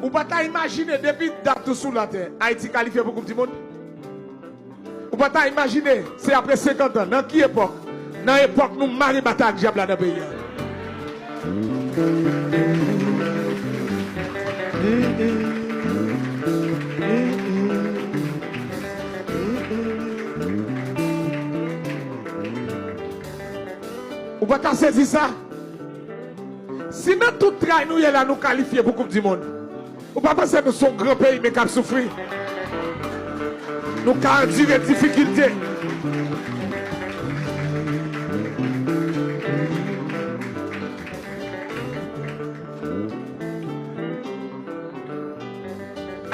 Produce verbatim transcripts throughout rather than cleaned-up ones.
Ou pa ta imajine depi dat ou sou latè, Ayiti kalifye pou Koup di Mond? Ou pa ta imajine, se apre senkant an, nan ki epòk? Nan epòk nou mare batay ak dyab la nan peyi a. Ou pa ta sezi sa? Si nan tout tray nou ye la, nou kalifye pou Koup di Mond, ou pa panse nou se yon gran peyi, men k ap soufri? Nou ka andire difikilte.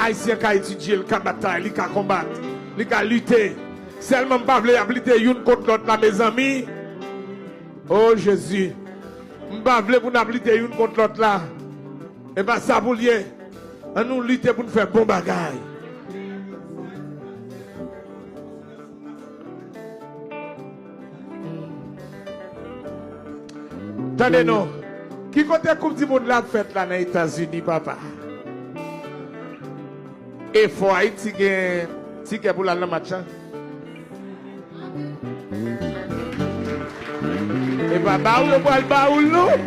Ayisyen ka etidye, li ka batay, li ka konbat, li ka lite. Sèlman m pa vle y ap lite youn kont lòt la, mezanmi. O Jezi, m pa vle pou n ap lite youn kont lòt la. E pa sa pou l ye. Ann nou lite pou n fè bon bagay. Tande non. Ki kote Koup di Mond la ap fèt la nan Etazini, papa? E fò Ayiti gen tikè pou l al nan match la? E pa ba w yo pral ba w l non.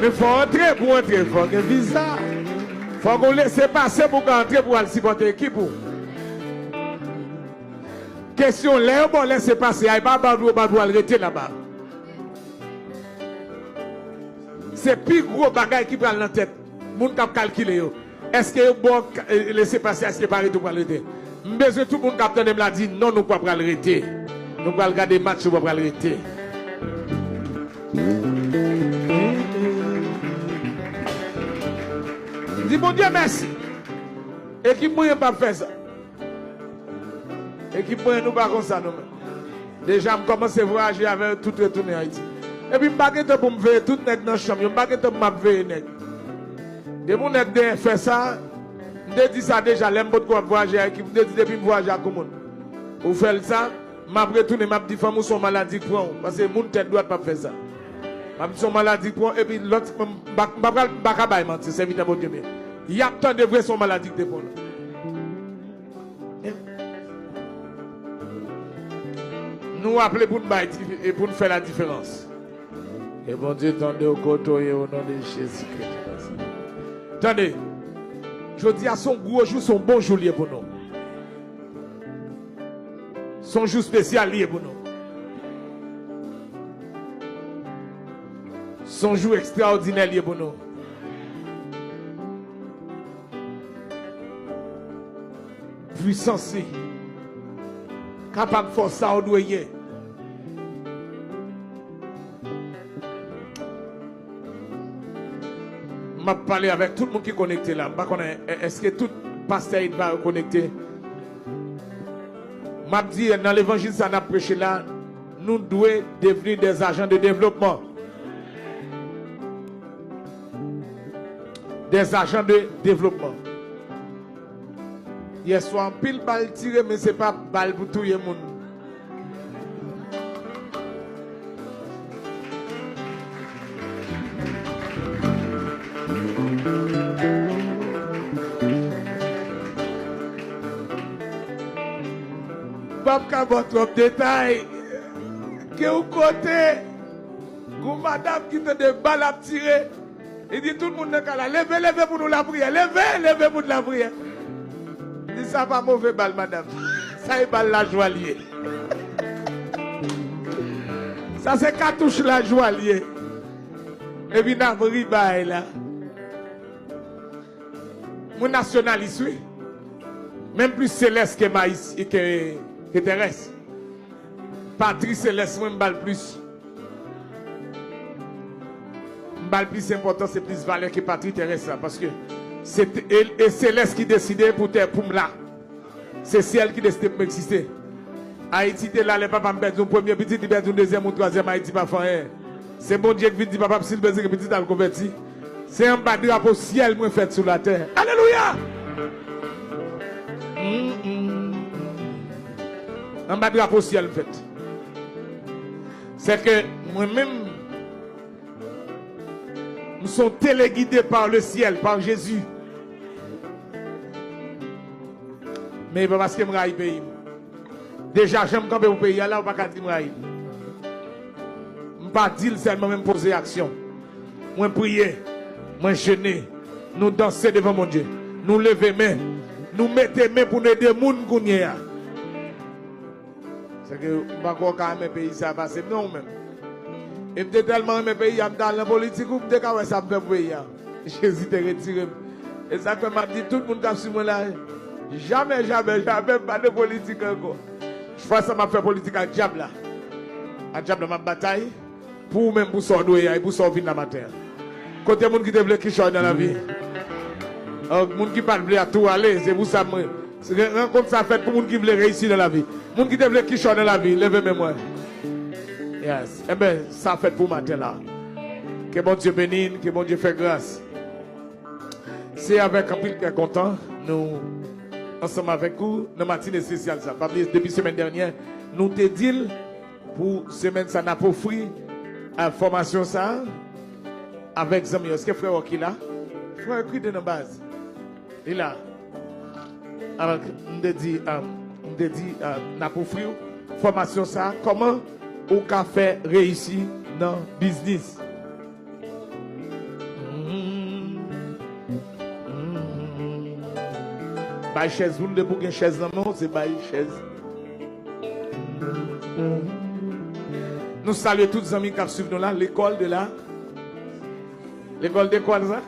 Men fò w antre, pou w antre, fò w gen viza. Fò w gen yon lese pase pou w ka antre pou w al sipòte ekip ou. Kesyon, lè yo ba w lese pase a, e pa ba w dwe, ba w dwe al rete laba. Se pi gwo bagay ki pral nan tèt moun k ap kalkile yo. Èske yo ba w ka- e, lese pase a, èske pa rete ou pral rete? M bezwen tout moun k ap tande m la di non, nou pa pral rete. Nou pral gade match, nou pa pral rete. Di Bondye mèsi. Ekip mwen p ap fè sa. Ekip mwen, nou pa konsa nou menm. Deja, m kòmanse vwayaje avè yo, tout retounen Ayiti. Epi m pa gen tan pou m veye tout nèg nan chanm yo, m pa gen tan pou m ap veye nèg. Depi yon nèg dèyè fè sa, m te di sa deja, lè m potko ap vwayaje ak ekip, m te di depi m vwayaje ak yon moun, ou fè l sa, m ap retounen, m ap di fanmi w se yon maladi k pran w, paske moun tèt dwat p ap fè sa. M ap di se yon maladi k pran w, epi lòt, m pa, m pa pral, m pa ka bay manti, sèvitè Bondye m ye. Y ap tande vre se yon maladi k te pran w. Nou aple pou n bay dife- e pou n fè la diferans. Ke Bondye tande w kote w ye, o non de Jezi Kris. Tande, jodi a se yon gwo jou, se yon bon jou l ye pou nou. Se yon jou espesyal li ye pou nou. Se yon jou ekstraòdinè li ye pou nou. Pwisans li kapab fè w sa w dwe ye. M ap pale avèk tout moun ki konekte la. M pa konnen, è- èske tout pastè Edva yo konekte? M ap di, nan levanjil sa n ap preche la, nou dwe devni des agents de développement. Des agents de développement. Yèswa, anpil bal tire, men se pa bal pou touye moun. M p ap ka ba w twòp detay. Gen yon kote, gon madanm ki tande bal ap tire. Li di tout moun nan kay la, leve, leve pou nou lapriyè, leve, leve pou nou lapriyè. Li di sa pa move bal, madanm. Sa e bal lajwa li ye. Sa se katouch lajwa li ye. Epi n ap ri bay la. Mwen nasyonalis, wi. Men m plis selès ke mayis, ke, ke terès. Patri selès mwen, m ba l plis. M ba l plis enpòtans e plis valè ke patri terès la, paske se te- e, e selès ki deside pou tè, pou m la. Se syèl ki deside pou m egziste. Ayiti te la, lè papa m pèdi yon premye pitit, li pèdi yon dezyèm, yon twazyèm, Ayiti pa fè anyen. Se Bondye ki vin di papa m si l bezwen gen pitit, al konvèti. Se anba drapo syèl mwen fèt sou latè. Alelouya! Mm, mm. Anba drapo syèl m fèt. Sèke mwen menm, m se yon telegide pa le syèl, pa Jezi. Men e pa paske m rayi peyi m. Deja, jan m kanpe pou peyi a la, ou pa ka di m rayi l. M pa di l sèlman, men m poze aksyon. Mwen priye, mwen jene, nou danse devan Bondye. Nou leve men, nou mete men pou n ede moun kounye a. Se ke m pa kwè w ka renmen peyi sa pase m non ou menm. E m te tèlman renmen peyi a, m t al nan politik ou m te ka wè sa m fè pou peyi a. Jezi te retire m. E sa k fè m ap di tout moun k ap swiv mwen la, jamè, jamè, jamè m pa nan politik ankò. Fwa sa m ap fè politik ak dyab la. Ak dyab la m ap batay. Pou ou menm, pou sa w dwe a, e pou sa w vin la maten an. Kote moun ki te vle kichòy nan lavi? An, moun ki pa t vle a tou ale, se pou sa mwen. Se ren-, rankont sa fèt pou moun ki vle reyisi nan lavi. Moun ki te vle kichòy nan lavi, leve men mwen. Yes. Enben, sa fèt pou maten la. Ke Bondye beni n, ke Bondye fè gras. Se avèk anpil kè kontan nou ansanm avèk ou nan matin espesyal sa. Pa bliye, depi semèn dènyè, nou te di l pou semèn sa n ap ofri, eh, fòmasyon sa avèk zanmi yo. Èske frè Rocky la? Frè Rocky te nan baz. Li la. Alò, m te di, eh, m te di, eh, n ap ofri w fòmasyon sa, kòman ou ka fè reyisi nan biznis. Bay chèz moun, depi w gen chèz nan men w, se bay chèz. Nou salye tout zanmi k ap swiv nou la, lekòl de la. Lekòl de kwa sa?